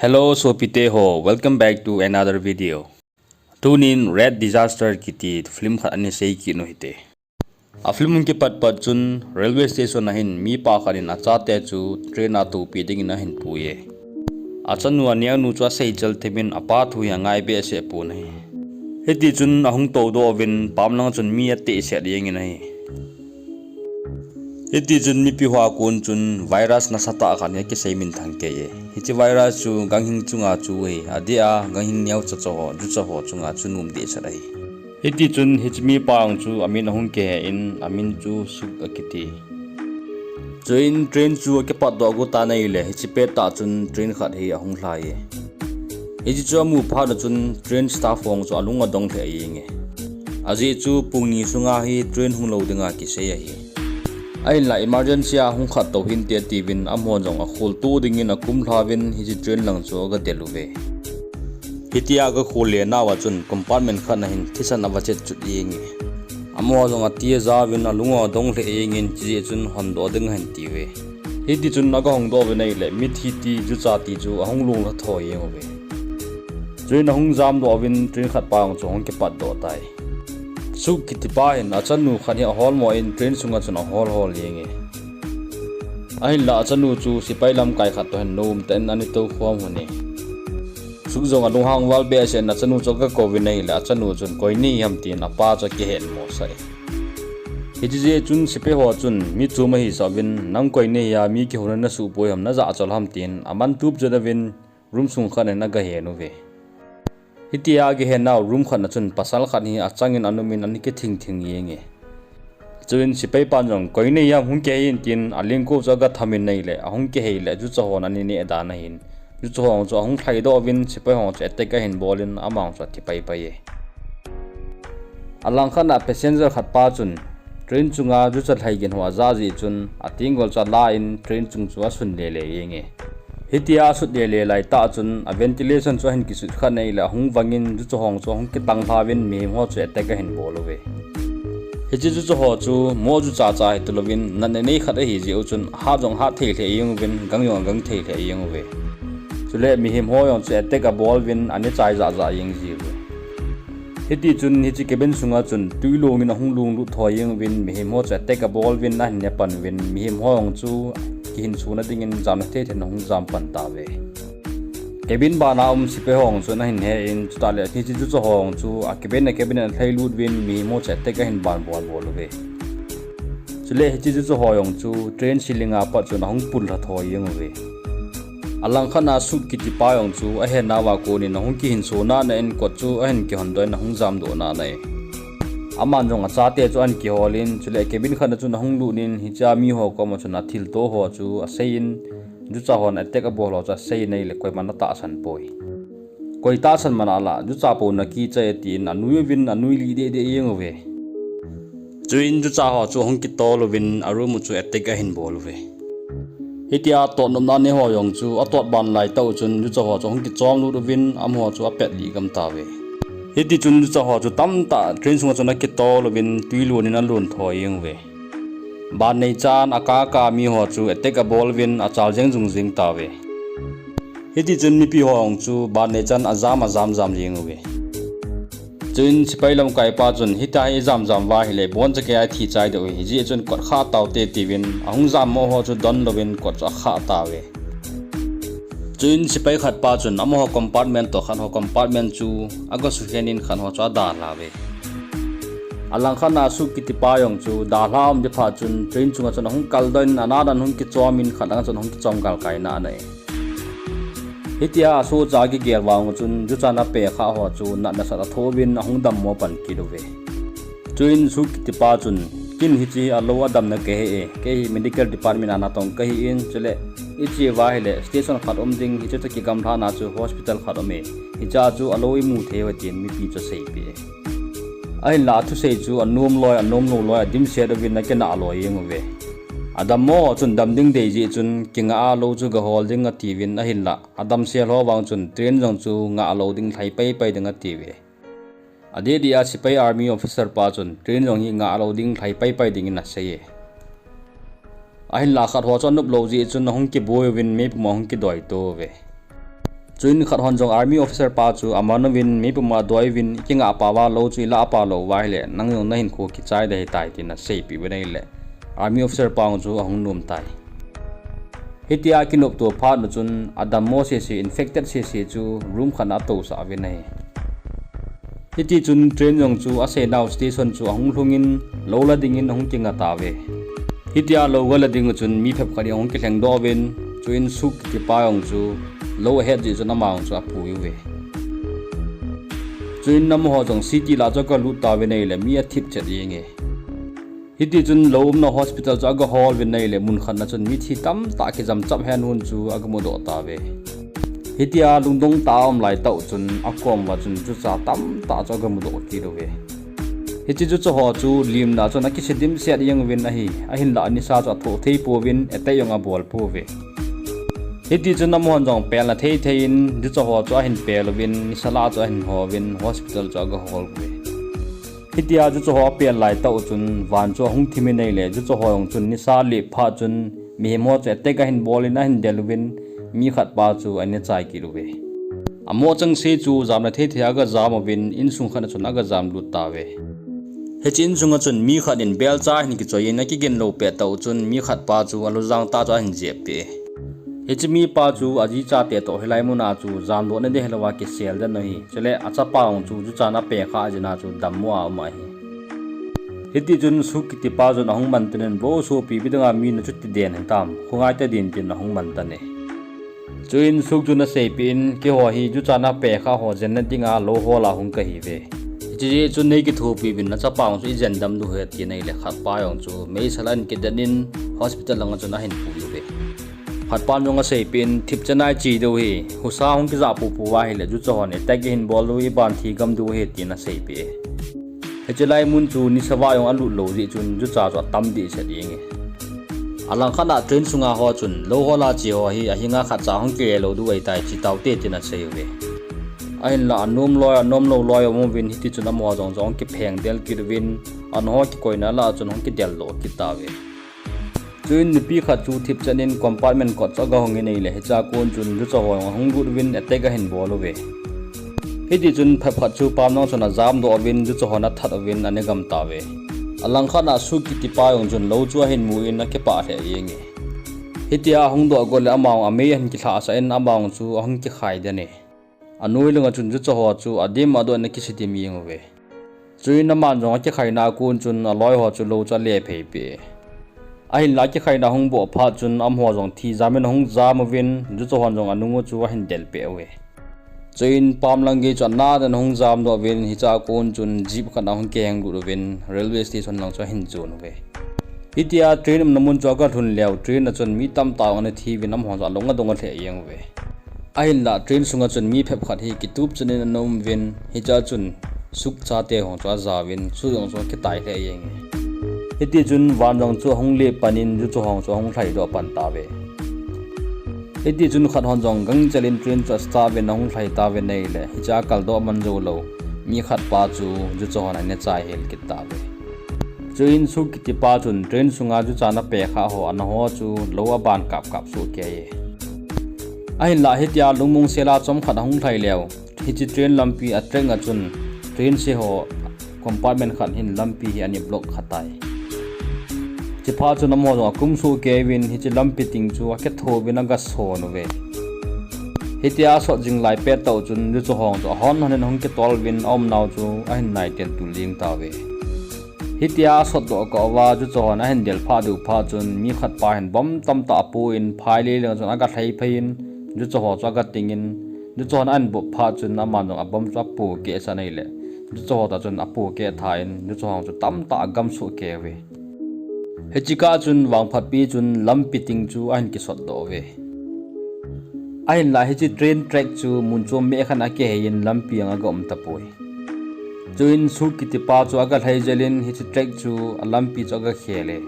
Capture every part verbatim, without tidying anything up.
Hello sopite ho, welcome back to another video. Tunin Red Disaster kiti film khat ana sei kit u hite. A film hung kipat pat chun railway station a hin mipa khat in achate chu train a toupeh dingin ahin pui e. Achanu aneonu chu asei chal theimin apa thu hi angai behseh pon ahi. Hitichun ahung toudoh uvin pam lang chun mi atehset jengin ahi. Hitichun mipi ho a kon chun virus nasatah khat hi akisei minthang kei e. Hiche virus chu ganghing chunga chu ahi, adeh a ganghing neocha cha ho, jucha ho chunga chu nom dehset ahi. Hitichun hiche mipa jong chu amin ahung kihe in, amin chu Suk akiti. Chuin train chu akipatdoh got tan ahile, hiche pettah chun train khat hi ahung lhai e. Hiche chu amu phat a chun train staff ho chu alung adong lheh jenge. Ajeh chu pung ni sunga hi train hung lou dinga kisei ahi. Ahinla emergency a hung khat tou hinte atiuvin, amaho jong akholtoh dingin akumlhauvin hiche train lang chu aga del uve. Hitia aga khol le nauva chun compartment khat a hin thisan ava chet chut jenge. Amaho jong ati ajauvin alung adong lheh jengin, chujeh chun hondoh ding ahin tiuve. Hitichun aga hongdoh uvin ahile, mithi ti, jucha ti chu ahung lunglha tho jeng uve. Chuin ahung jamdoh uvin train khat pa jong chu ahung kipatdoh tai. Suk kitipa hin achanu khat hi aholmo in train sunga chun ahol hol jenge. Ahinla achanu chu sepai lamkai khat toh hin nomtah in ana toukhom lhon e. Suk jong alunghang val behseh in achanu chu aga kouvin ahile, achanu chun koi nahi ham tin apa chu akihetmosah e. Hiche jeh chun sepai ho chun mi chom ahisah uvin, nang koi nahi a mi kihouna nasuh poi ham, najahchol ham tin amantup jet uvin room sung khat in aga hen uve. Hitia aga hen nau room khat a chun pasal khat hi achangin anumin ana kithing thing jenge. Chuin sepai pan jong koi nahi ham, hung kihei in tin alengkou chu aga thamin ahile, ahung kihei le jucha hon ana neh dan ahin, jucha ho chu ahung lhaidoh uvin sepai ho chu attack ahin bolin ama jong chu athi paipai e. Alangkhat a passenger khat pa chun train chunga jucha lhai gin ho ajah jeh chun atenggol chu alan train chung chu asun lele jenge. Hitia asut lele laitah chun a ventilation chu ahin kisut khat ahile, ahung vangin jucha ho chu ahung kitang lhauvin mihem ho chu attack ahin bol uve. Hiche jucha ho chu mo jucha cha hi tulouvin natna nei khat ahi jeh u chun hat jong hat thei lheh jeng uvin, gang jong agang thei lheh jeng uve. Chule mihem ho jong chu attack abol uvin ana chai jah jah jeng jiuve. Hitichun hiche cabin sunga chun twi longin ahung lunglut tho jeng uvin, mihem ho chu attack abol uvin ahin ne pan uvin, mihem ho jong chu kihinsona dingin jamna thei thei in ahung jam pan tauve. Cabin bana um sepai ho jong chun ahin he in, chutah le hiche jucha ho jong chu a cabin a cabin a lhailut uvin mihem ho chu attack ahin ban bol bol uve. Chule hiche jucha ho jong chu train ceiling a pat chun ahung pullha tho jeng uve. Alangkhat a Suk kitipa jong chu ahen nauva konin ahung kihinso nana in kot chu ahin kihondoh in ahung jamdoh nana e. Aman jong achate chu ahin kiholin, chule cabin khat a chun ahung lutnin hichea miho koma chun athilto ho chu aseiyin, jucha hon attack abol ho chu aseiyin ahile koiman atahsan poi. Koi tahsan man a la, jucha pou nakichai e tin anui uvin anui lih deh deh jeng uve. Chuin jucha ho chu ahung kitol uvin a room u chu attack ahin bol uve. Hitia totnopna nei ho jong chu atot ban laitah u chun jucha ho chu ahung kichom lut uvin amaho chu apet lih gam tauve. Hitichun jucha ho chu tamtah train sunga chun akitol uvin twi lonin alun tho jeng uve. Ban neichan akah kah a miho chu attack abol uvin achal jeng jung jeng tauve. Hitichun mipi ho jong chu ban neichan ajam ajam jam jeng uve. Chuin sepai lamkaipa chun hitia hi ijam jam uva ahile boncha keiya ithi chai diu ahi, hijeh chun kot khah taute tiuvin ahung jammo ho chu donlouvin kot chu akhah tauve. Chuin sepai khatpa chun amaho compartment toh khat ho compartment chu aga sukhen in khat ho chu adalhauve. Alangkhat a Suk kitipa jong chu dalha um ding phat chun train chunga chun ahung kaldoh in anadan ahung kichomin khat langa chun ahung kichom galkai nana e. Hitia asohcha kigel vang u chun juchan apeh khah ho chu nat nasatah a athouvin ahung dammo pan kit uve. Chuin Suk kitipa chun, ken hiche alou adamna kahe e, kei hi medical department a natong kahin, chule iche uva ahile station khat um ding, hiche chu kigamlhahna chu hospital khat um e, hichea chu alou imu thei uve tin mipi chu aseipeh e. Ahinla athusei chu anom loi anom lou loi adimset uvin akinah loi jeng uve. Adammo ho chun dam ding dei jeh chun kingah a lou chu gahol ding atiuvin ahinla adamsel ho vang chun train jong chu ngah lou ding lhai paipai ding atiuve. Adeh deh a sepai army officer pa chun train jong hi ngah lou ding lhai paipai dingin asei e. Ahinla khat ho chu anop lou jeh chun ahung kiboi uvin meipum ahung kidoito uve. Chuin khat hon jong army officer pa chu aman uvin, mi puma doi uvin, ikingah pau va lou chu ilah pau lou va ahile, nang jong nahinkho kichai ding ahitai, tin aseipeh uvin ahile, army officer pa jong chu ahung nom tai. Hitia kinopto phat un chun, adammo sese, infected sese chu room khat a atousah uvin ahi. Hitichun train jong chu aseinau station chu ahung lhungin, lou la dingin ahung kinga tauve. Hitia lou gala ding u chun mi phabep khat in ahung kilhengdoh uvin, chuin Suk kitipa jong chu lou ahet jeh chun ama jong chu apui uve. Chuin amaho jong city lah chu agalut tauvin ahile, mi athip chet jenge. Hitichun lou umna hospital chu agahol uvin ahile, mun khat na chun mithi tamtah kijam chap hen hon chu agamudoh tauve. Hitia lungdong tah a aum laitah u chun akom uva chun jucha tamtah chu agamudoh kit uve. Hiche jucha ho chu limna chun akise dimset jeng uvin ahi, ahinlah nisa chu athoh thei pouvin, attack jong abol pouve. Hitichun amahon jong pelna theithein jucha ho chu ahin pel uvin, nisa lah chu ahin ho uvin, hospital chu agahol uve. Hitia jucha ho apel laitah u chun van chu ahung thim in ahile, jucha ho jong chun nisa lep phat chun mihem ho chu attack ahin bol in ahin del uvin, mi khat pa chu ana chai kit uve. Amoh chengse chu jamna theithei a agajam uvin, insung khat a chun agajam lut tauve. Hiche insunga chun mi khat in belcha ahin kichoi in akiginlou pettah u chun mi khat pa chu alujang tah chu ahin jeppeh e. Hiche mipa chu ajichate toh hilai muna chu jamdohna ding hilouva kisel den u ahi. Chule achapa jong chu juchan apekha jeh a chu dammo a um ahi. Hitichun Suk kitipa chun ahung mantan in, vo sopi, ipi dinga mi nachuti den hitam, khongai tadin, tin ahung mantan e. Chuin Suk chun aseipeh in, keiho hi juchan apekha ho jenna dinga lou hol a hung kahiuve. Hiche jeh chun neikithopi uvin, nachapa jong chu ijendam diu ahi, atin ahile khatpa jong chu meisel a ahin kidet in hospital langa chun ahin pui uve. Khatpan jong aseipeh in, thipchan a iche diu ahi, husa hung kijah poupou va ahile jucha hon attack ahin bol diu, iban thigam diu ahi, tin aseipeh e. Hiche lai mun chu nisa va jong alut lou jeh chun jucha chu atam dehset jenge. Alangkhat a train sunga ho chun lou hol a che ho hi ahinga khatcha hung kile lou diu ahitai, che taute, tin asei uve. Ahinlah anom loi, anom lou loi aum uvin, hitichun amaho jong chu ahung kipheng del kit uvin, ana ho kikoina lah a chun ahung kideldoh kit tauve. Chuin nupi khat chu thipchan in compartment kot chu agahong in ahile, hichea kon chun jucha ho jong ahung lut uvin attack ahin bol uve. Hitichun phabep khat chu pamlang chun ajamdoh uvin, jucha hon athat uvin ana gam tauve. Alangkhat a Suk kitipa jong chun lou chu ahin mu in akipah lheh jenge. Hitia ahung doh got le ama jong amei ahin kilhahsah in ama jong chu ahung kikhai den e. Anoi langa chun jucha ho chu adim adoh in akise dim jeng uve. Chuin aman jong akikhaina a kon chun aloi ho chu lou chu ale phei peh e. Ahinlah akikhaina ahung boh phat chun amaho jong thijam in ahung jam uvin, jucha hon jong anung u chu ahin del peh uve. Chuin pamlang gei chu ana den ahung jamdoh uvin, hichea kon chun jeep khat ahung kiheng lut uvin railway station lang chu ahin jon uve. Hitia train umna mun chu agalhun leu, train a chun mi tamtah jong ana thi uvin, amaho chu alung adong lheh jeng uve. Ahinlah train sunga chun mi phabep khat hi kitup chan in ana um uvin, hichea chun Suk chate ho chu ajauvin, Suk jong chu akitai lheh jenge. Hitichun van jong chu ahung lep pan in, jucha ho chu ahung lhaidoh pan tauve. Hitichun khat hon jong gangchel in train chu astart uvin ahung lhai tauvin ahile, hichea kaldoh man joulou mi khatpa chu jucha hon ana chai hel kit tauve. Chuin Suk kitipa chun train sunga juchan apekha ho ana ho chu lou aban kapkap sohkei e. Ahinlah hitia lungmong sel a chomkhat ahung lhai leu, hiche train lampi a track a chun train se ho compartment khat hin lampi hi ana block kha tai. Chuphat chun amaho jong akum sohkei uvin, hiche lampi ting chu akitho uvin agason uve. Hitia asot jing lai pettah u chun jucha ho chu ahon hon in ahung kitol uvin, aumnau chu ahin naiten tul jeng tauve. Hitia asotdoh kah uva jucha hon ahin del phah diu phat chun mi khatpa hin bomb tamtah apo in, phai lele lang chun agalhai phei in, jucha ho chu agating in, jucha hon ahin bop phat chun aman jong abomb chu apo keh chan ahile, jucha ho toh chun apo keh tha in, jucha ho chu tamtah agam sohkei uve. Hiche kah chun vangphatpi chun lampi ting chu ahin kisotdoh uve. Ahinlah hiche train track chu mun chom meh khat a akihei in lampi jong aga um tapoi. Chuin Suk kitipa chu agalhai jel in hiche track chu alampi chu agakhel e.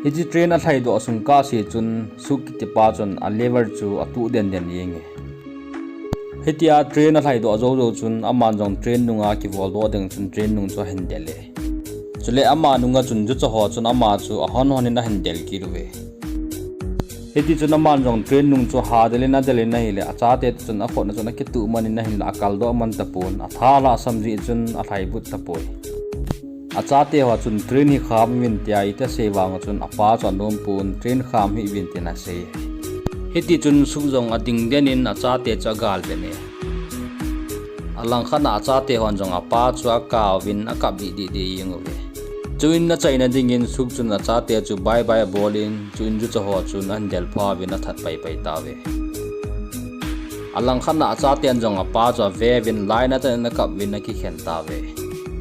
Hiche train alhaidoh sung kahse chun Suk kitipa chun a lever chu atuh denden jenge. Hitia train alhaidoh joujou chun aman jong train nunga kivoldoh ding chun train nung chu ahin del e. Chule ama nunga chun jucha ho chun ama chu ahon hon in ahin del kit uve. Hiti chun aman jong train nung chu ahadelin adelin ahile, achate toh chun akhutna chun akituh manin ahinla akaldoh man tapon, atha lah asam jeh chun alhaibut tapoi. Achate ho chun train hi kham uvin tia iti asei vang chun apa chu anompon train kham hih uvin tin asei. Hiti chun Suk jong adingden in achate chu agalven e. Alangkhat a achate hon jong apa chu akauvin akap dihdih deh jeng uve. Chuin achaina dingin Suk chun achate chu bye bye abolin, chuin juchaho chun ahin delpha uvin athat paipai tauve. Alangkhat a achaten jong apa chu aveuvin lainat in akap uvin akikhen tauve.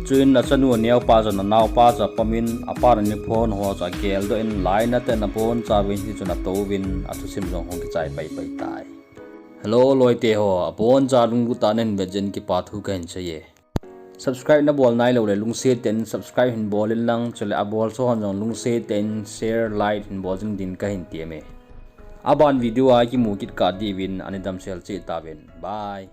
Chuin achanu aneopa chun anaopa chu apomin, apan aniphone ho chu ageldoh in lainat in abonchauvin hichun atouvin athusim jong hung kichai paipai tai. Hello loite ho, aboncha lunglut a nahin vet jeh in kipa thu kahin seiye. Subscribe nabol nailou le lungset tah in subscribe hin bol inlang, chule abolsa hon jong lungset tah in share, like hin bol jing din kahin temme. Aban video a kimu kit kah diuvin ani damsel cheh tauvin. Bye.